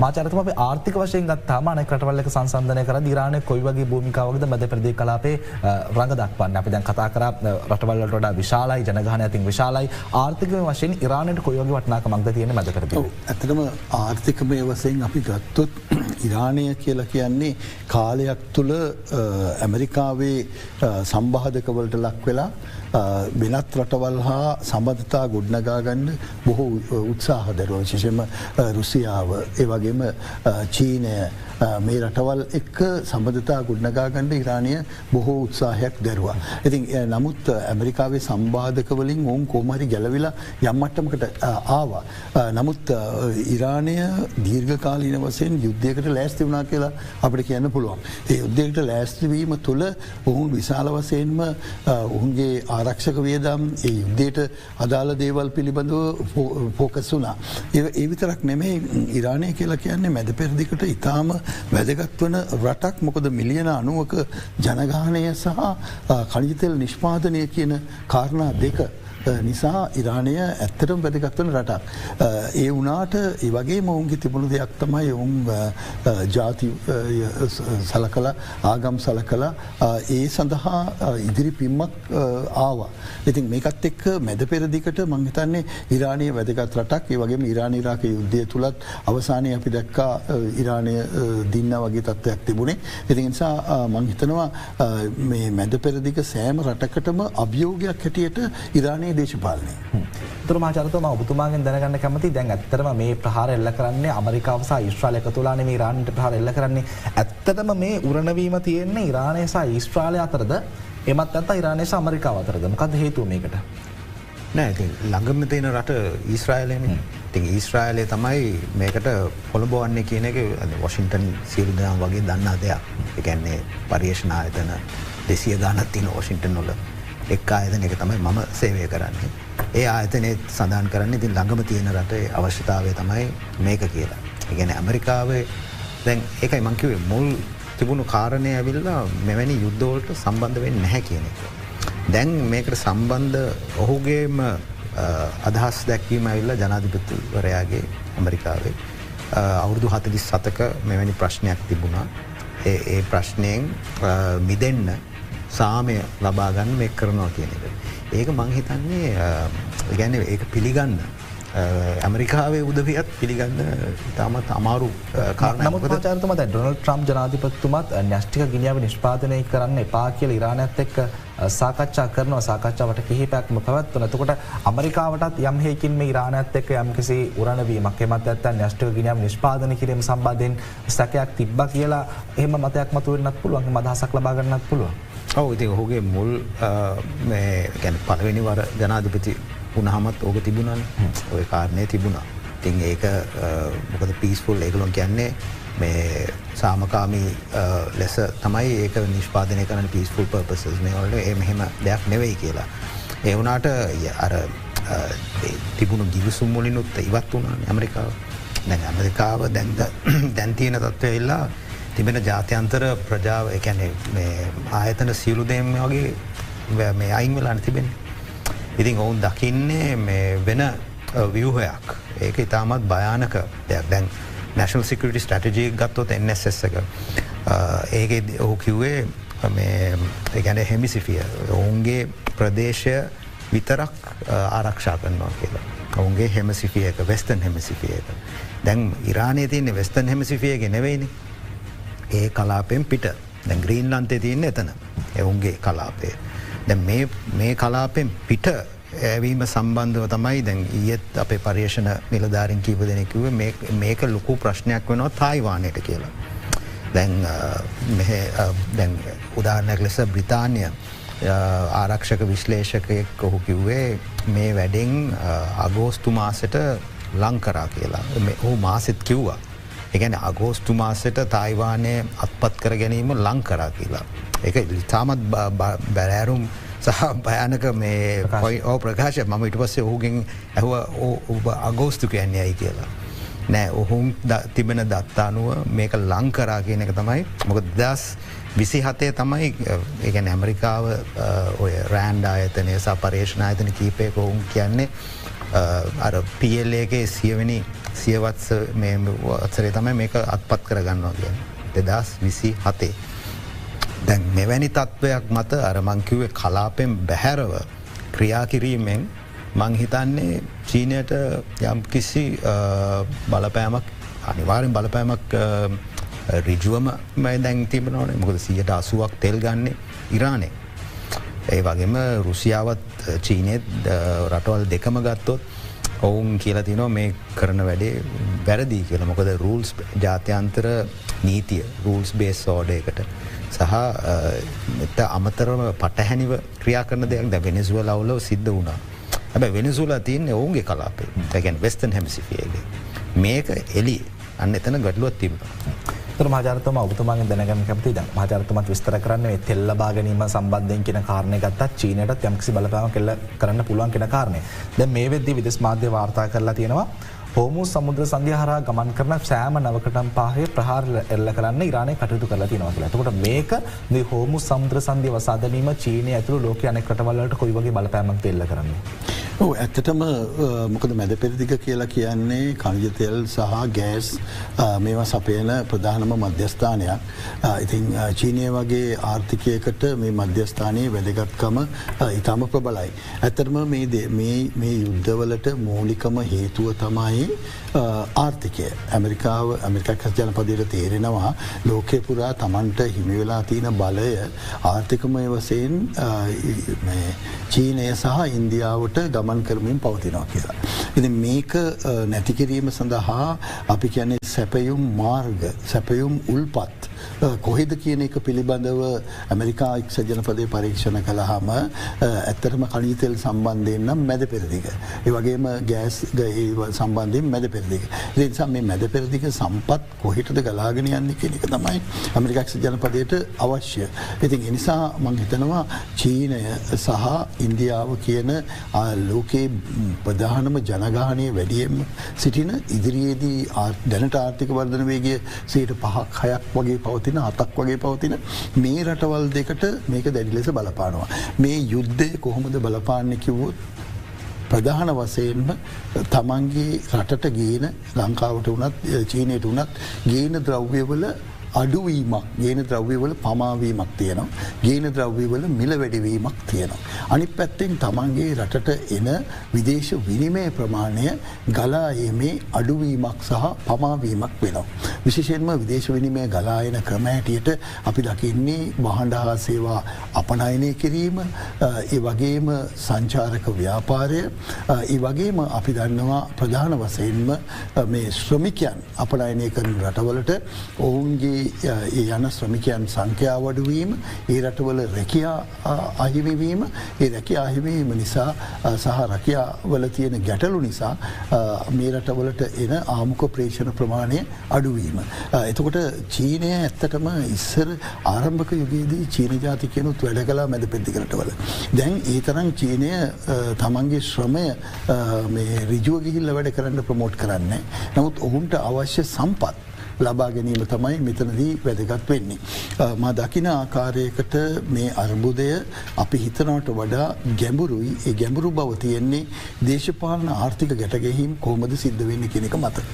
මහාචාර්යතුමා, අපි ආර්ථික වශයෙන් ගත්තාම අනෙක් රටවල් එක්ක සංසන්දනය කරද්දී ඉරානය කොයි වගේ භූමිකාවකද මැද පෙරදිග කලාපේ රඟ දක්වන්නේ? අපි දැන් කතා කරා රටවල් වලට වඩා විශාලයි, ජනගහනය අතින් විශාලයි. ආර්ථිකමය වශයෙන් ඉරානයට කොයි වගේ වටිනාකමක්ද තියෙන්නේ මැද පෙරදිග? ඔව්, ඇත්තටම ආර්ථිකමය වශයෙන් අපි ගත්තොත් ඉරානය කියලා කියන්නේ කාලයක් තුල ඇමරිකාවේ සම්බාධකවලට ලක් වෙලා වෙනත් රටවල් හා සම්බන්ධතා ගොඩනගා ගන්න බොහෝ උත්සාහ දරුවා. විශේෂයෙන්ම රුසියාව, ඒ වගේම චීනය, මේ රටවල් එක්ක සම්බන්ධතා ගොඩනගා ගන්න ඉරානය බොහෝ උත්සාහයක් දැරුවා. ඉතින් නමුත් ඇමරිකාවේ සම්බාධක වලින් ඔවුන් කොහොම හරි ගැලවිලා යම් මට්ටමකට ආවා. නමුත් ඉරානය දීර්ඝකාලීන වශයෙන් යුද්ධයකට ලෑස්ති වුණා කියලා අපිට කියන්න පුළුවන්. ඒ යුද්ධයකට ලෑස්ති වීම තුළ ඔවුන් විශාල වශයෙන්ම ඔවුන්ගේ ආරක්ෂක වියදම්, ඒ යුද්ධයට අදාළ දේවල් පිළිබඳව ෆෝකස් වුණා. ඒ විතරක් නෙමෙයි, ඉරානය කියලා කියන්නේ මැද පෙරදිගට ඉතාම වැදගත් වන රටක්. මොකද මිලියන 90ක ජනගහනය සහ ඛනිජ තෙල් නිෂ්පාදනය කියන කාරණා දෙක නිසා ඉරානය ඇත්තටම වැදගත් වන රටක්. ඒ වුණාට ඒ වගේම ඔවුන්ගේ තිබුණු දෙයක් තමයි ඔවුන් ජාති සලකලා, ආගම් සලකලා ඒ සඳහා ඉදිරි පිම්මක් ආවා. ඉතින් මේකත් එක්ක මැද පෙරදිගට මං හිතන්නේ ඉරානය වැදගත් රටක්. ඒ වගේම ඉරාන ඉරාක යුද්ධය තුලත් අවසානයේ අපි දැක්කා ඉරානය දින්නා වගේ තත්ත්වයක් තිබුණේ. ඉතින් ඒ නිසා මං හිතනවා මේ මැද පෙරදිග සෑම රටකටම අභියෝගයක් හැටියට ඉරානයේ දේශපාලනය. ඒතර මහාචාර්යතුමා, ඔබතුමාගෙන් දැනගන්න කැමතියි, දැන් ඇත්තටම මේ ප්‍රහාර එල්ල කරන්නේ ඇමරිකාව සහ ඊශ්‍රායල එකතු වෙලා නෙමෙයි ඉරානයට ප්‍රහාර එල්ල කරන්නේ. ඇත්තටම මේ උරණවීම තියෙන්නේ ඉරානය සහ ඊශ්‍රායලය අතරද, එමත් නැත්නම් ඉරානය සහ ඇමරිකාව අතරද? මොකද්ද හේතුව මේකට? නෑ, ඉතින් ළඟම තියෙන රට ඊශ්‍රායලයනේ. ඉතින් ඊශ්‍රායලය තමයි මේකට පොළඹවන්නේ කියන එක වොෂින්ටන් සියලු දෙනාම වගේ දන්නා දෙයක්. ඒ කියන්නේ පර්යේෂණ ආයතන 200 ගාණක් තියෙන වොෂින්ටන් වල එක් ආයතනයක තමයි මම සේවය කරන්නේ. ඒ ආයතනයේ සඳහන් කරන්නේ ඉතින් ළඟම තියෙන රටේ අවශ්‍යතාවය තමයි මේක කියලා. ඒ කියන්නේ ඇමරිකාවේ දැන් ඒකයි මං කිව්වේ මුල් තිබුණු කාරණේ ඇවිල්ලා මෙවැනි යුද්ධ වලට සම්බන්ධ වෙන්නේ නැහැ කියන එක. දැන් මේකට සම්බන්ධ ඔහුගේම අදහස් දැක්වීම ඇවිල්ලා ජනාධිපතිවරයාගේ ඇමරිකාවේ අවුරුදු 47ක මෙවැනි ප්‍රශ්නයක් තිබුණා. ඒ ප්‍රශ්නයෙන් මිදෙන්න සාමය ලබා ගන්න මේක කරනවා කියන එක. ඒක මං හිතන්නේ, ඒ කියන්නේ ඒක පිළිගන්න ඇමරිකාවේ උදවියත් පිළිගන්න ඉතාමත් අමාරු කාරණයක්. නමුත් මහාචාර්යතුමා, දැන් ඩොනල්ඩ් ට්‍රම්ප් ජනාධිපතිතුමාත් න්‍යෂ්ටික ගිනියාව නිෂ්පාදනය කරන්න එපා කියලා ඉරානයත් එක්ක සාකච්ඡා කරනවා. සාකච්ඡාවට කිහිපයක්ම පැවැත්වුණා. එතකොට ඇමරිකාවටත් යම් හේකින් මේ ඉරානයත් එක්ක යම්කිසි උරණවීමක්, එහෙමත් නැත්නම් න්‍යෂ්ටික ගිනියාව නිෂ්පාදනය කිරීම සම්බන්ධයෙන් සැකයක් තිබ්බා කියලා එහෙම මතයක් මතුවෙන්නත් පුළුවන්, එහෙම අදහසක් ලබා ගන්නත් පුළුවන්. ඔව්, ඉතින් ඔහුගේ මුල් මේ කියන්නේ පළවෙනි වර ජනාධිපති වුණාමත් ඕක තිබුණානේ. ඔය කාරණේ තිබුණා. ඉතින් ඒක මොකද පීස්ෆුල් ඒගොල්ලෝ කියන්නේ මේ සාමකාමී ලෙස තමයි ඒක නිෂ්පාදනය කරන්නේ, පීස්ෆුල් පර්පසස් මේ වලට ඒ මෙහෙම දෙයක් නෙවෙයි කියලා. ඒ වුණාට අර තිබුණු ගිවිසුම් වලිනුත් ඉවත් වුණානේ ඇමරිකාව. දැන් ඇමරිකාව දැන් තියෙන තත්ත්වය ඇවිල්ලා තිබෙන ජාත්‍යන්තර ප්‍රජාව, ඒ කියන්නේ මේ ආයතන සියලු දේම වගේ මේ අයින් වෙලානේ තිබෙන්නේ. ඉතින් ඔවුන් දකින්නේ මේ වෙන ව්‍යුහයක්. ඒක ඉතාමත් භයානක දෙයක්. දැන් National Security Strategy එක ගත්තොත් NSS එක. ඒකේ ඔහු කිව්වේ මේ ඒ කියන්නේ හෙමිසිෆියර්, ඔවුන්ගේ ප්‍රදේශය විතරක් ආරක්ෂා කරනවා කියලා. ඔවුන්ගේ හෙමිසිෆියර් එක, වෙස්ටර්න් හෙමිසිෆියර් එක. දැන් ඉරානයේ තියෙන වෙස්ටර්න් හෙමිසිෆියර් එක නෙවෙයිනේ. ඒ කලාපයෙන් පිට. දැන් ග්‍රීන්ලන්තේ තියෙන්නේ එතන. ඒ ඔවුන්ගේ කලාපය. දැන් මේ කලාපයෙන් පිට ඇවීම සම්බන්ධව තමයි දැන් ඊයේත් අපේ පර්යේෂණ නිලධාරීන් කීප දෙනෙක් කිව්වේ මේක ලොකු ප්‍රශ්නයක් වෙනවා තායිවානයට කියලා. දැන් මෙහෙ දැන් උදාහරණයක් ලෙස බ්‍රිතාන්‍ය ආරක්ෂක විශ්ලේෂකයෙක් ඔහු කිව්වේ මේ වැඩෙන් අගෝස්තු මාසෙට ලං කරා කියලා. ඔහු මාසෙත් කිව්වා. ඒ කියන්නේ අගෝස්තු මාසෙට තායිවානය අත්පත් කර ගැනීම ලං කරා කියලා. ඒක ඉතාමත් බැරෑරුම් සහ භයානක මේ ඔව් ප්‍රකාශය. මම ඊට පස්සේ ඔහුගෙන් ඇහුවා ඔබ අගෝස්තු කියන්නේ ඇයි කියලා. නෑ, ඔහුන් තිබෙන දත්ත අනුව මේක ලං කරා කියන එක තමයි. මොකද 2027 තමයි, ඒ කියන්නේ ඇමරිකාව ඔය රෑන්ඩ් ආයතනය සහ පර්යේෂණ ආයතන කීපයක ඔවුන් කියන්නේ අර PLA එකේ සියවෙනි සියවත්ස මේ වත්සරේ තමයි මේක අත්පත් කරගන්නවා කියන්නේ 2027. දැන් මෙවැනි තත්ත්වයක් මත අර මං කිව්වේ කලාපෙන් බැහැරව ක්‍රියා කිරීමෙන් මං හිතන්නේ චීනයට යම් කිසි බලපෑමක් අනිවාර්යෙන් බලපෑමක් ඍජුවම දැන් තිබෙනවනේ. මොකද 80%ක් තෙල් ගන්නේ ඉරානයේ. ඒ වගේම රුසියාවත් චීනයත් රටවල් දෙකම ගත්තොත් ඔවුන් කියලා තිනවා මේ කරන වැඩේ වැරදි කියලා. මොකද රූල්ස් ජාත්‍යන්තර නීතිය රූල්ස් බේස් ඕඩර් එකට සහ මෙත අමතරව පටහැනිව ක්‍රියා කරන දෙයක් දැන් වෙනෙසුවෙලා වල සිද්ධ වුණා. හැබැයි වෙනෙසුවෙලා තියෙන්නේ ඔවුන්ගේ කලාපේ. ඒ කියන්නේ වෙස්ටර්න් හෙමිස්ෆියර් එකේ. මේක එළියේ. අන්න එතන ගැටලුවක් තිබුණා. ඒතර මහාචාර්යතුමා ඔබතුමාගෙන් දැනගන්න කැමතියි. දැන් මහාචාර්යතුමාත් විස්තර කරන්නේ මේ තෙල් ලබා ගැනීම සම්බන්ධයෙන් කියන කාරණේ ගත්තත් චීනයටත් යම්කිසි බලපෑමක් එල්ල කරන්න පුළුවන් කියන කාරණේ. දැන් මේ වෙද්දී විදේශ මාධ්‍ය වාර්තා කරලා තියෙනවා හෝමුස් සමුද්‍ර සංධිය හරහා ගමන් කරන සෑම නවකටම පහේ ප්‍රහාර එල්ල කරන්න ඉරානය කටයුතු කරලා තියෙනවා කියලා. එතකොට මේක මේ හෝමුස් සමුද්‍ර සංධිය වසා දැමීම චීනය ඇතුළු ලෝකයේ අනෙක් රටවල් වලට කොයි වගේ බලපෑමක්ද එල්ල කරන්නේ? ඔව්, ඇත්තටම මොකද මැද පෙරදිග කියලා කියන්නේ ඛනිජ තෙල් සහ ගෑස් මේවා සපයන ප්‍රධානම මධ්‍යස්ථානයක්. ඉතින් චීනය වගේ ආර්ථිකයකට මේ මධ්‍යස්ථානයේ වැදගත්කම ඉතාම ප්‍රබලයි. ඇත්තටම මේ යුද්ධවලට මූලිකම හේතුව තමයි ආර්ථිකය. ඇමරිකා එක්සත් ජනපදයට තේරෙනවා ලෝකය පුරා Tamanට හිමි වෙලා තියෙන බලය ආර්ථිකමය වශයෙන් මේ චීනය සහ ඉන්දියාවට ගමන් කරමින් පවතිනවා කියලා. ඉතින් මේක නැති කිරීම සඳහා අපි කියන්නේ සැපයුම් මාර්ග, සැපයුම් උල්පත් කොහෙද කියන එක පිළිබඳව ඇමරිකා එක්සත් ජනපදයේ පරීක්ෂණ කළාම ඇත්තටම ඛනිජ තෙල් සම්බන්ධයෙන් නම් මැද පෙරදිග, ඒ වගේම ගෑස් සම්බන්ධයෙන් මැද පෙරදිග. ඒ නිසා මේ මැද පෙරදිග සම්පත් කොහෙටද ගලාගෙන යන්නේ කියන එක තමයි ඇමරිකා එක්සත් ජනපදයට අවශ්‍ය. ඉතින් ඒ නිසා මං හිතනවා චීනය සහ ඉන්දියාව කියන ලෝකයේ ප්‍රධානම ජනගහනය වැඩියෙන්ම සිටින ඉදිරියේදී දැනට ආර්ථික වර්ධන වේගය 5ක් 6ක් වගේ පවතින, 7ක් වගේ පවතින මේ රටවල් දෙකට මේක දැඩි ලෙස බලපානවා. මේ යුද්ධය කොහොමද බලපාන්නේ කිව්වොත් ප්‍රධාන වශයෙන්ම තමන්ගේ රටට ගේන, ලංකාවට වුණත් චීනයට වුණත් ගේන ද්‍රව්‍යවල අඩුවීමක්, ගේන ද්‍රව්‍යවල පමාවීමක් තියෙනවා. ගේන ද්‍රව්‍යවල මිල වැඩිවීමක් තියෙනවා. අනිත් පැත්තෙන් තමන්ගේ රටට එන විදේශ විනිමය ප්‍රමාණය ගලා ඒමේ අඩුවීමක් සහ පමාවීමක් වෙනවා. විශේෂයෙන්ම විදේශ විනිමය ගලා එන ක්‍රම හැටියට අපි දකින්නේ භාණ්ඩ හා සේවා අපනයනය කිරීම, ඒ වගේම සංචාරක ව්‍යාපාරය, ඒ වගේම අපි දන්නවා ප්‍රධාන වශයෙන්ම මේ ශ්‍රමිකයන් අපනයනය කරන රටවලට ඔවුන්ගේ ඒ යන ශ්‍රමිකයන් සංඛ්‍යාව අඩුවීම, ඒ රටවල රැකියා අහිමිවීම, ඒ රැකියා අහිමිවීම නිසා සහ රැකියාවල තියෙන ගැටලු නිසා මේ රටවලට එන ආමුඛ ප්‍රේෂණ ප්‍රමාණය අඩුවීම. එතකොට චීනය ඇත්තටම ඉස්සර ආරම්භක යුගයේදී චීන ජාතිකයනුත් වැඩ කළා මැද පෙරදිග රටවල. දැන් ඒ තරම් චීනය තමන්ගේ ශ්‍රමය මේ ඍජුව ගිහිල්ලා වැඩ කරන්න ප්‍රමෝට් කරන්නේ. නමුත් ඔවුන්ට අවශ්‍ය සම්පත් ලබා ගැනීම තමයි මෙතනදී වැදගත් වෙන්නේ. මා දකින ආකාරයකට මේ අර්බුදය අපි හිතනවට වඩා ගැඹුරුයි. ඒ ගැඹුරු බව තියෙන්නේ දේශපාලන ආර්ථික ගැටගැහීම් කොහොමද සිද්ධ වෙන්නේ කියන එක මත.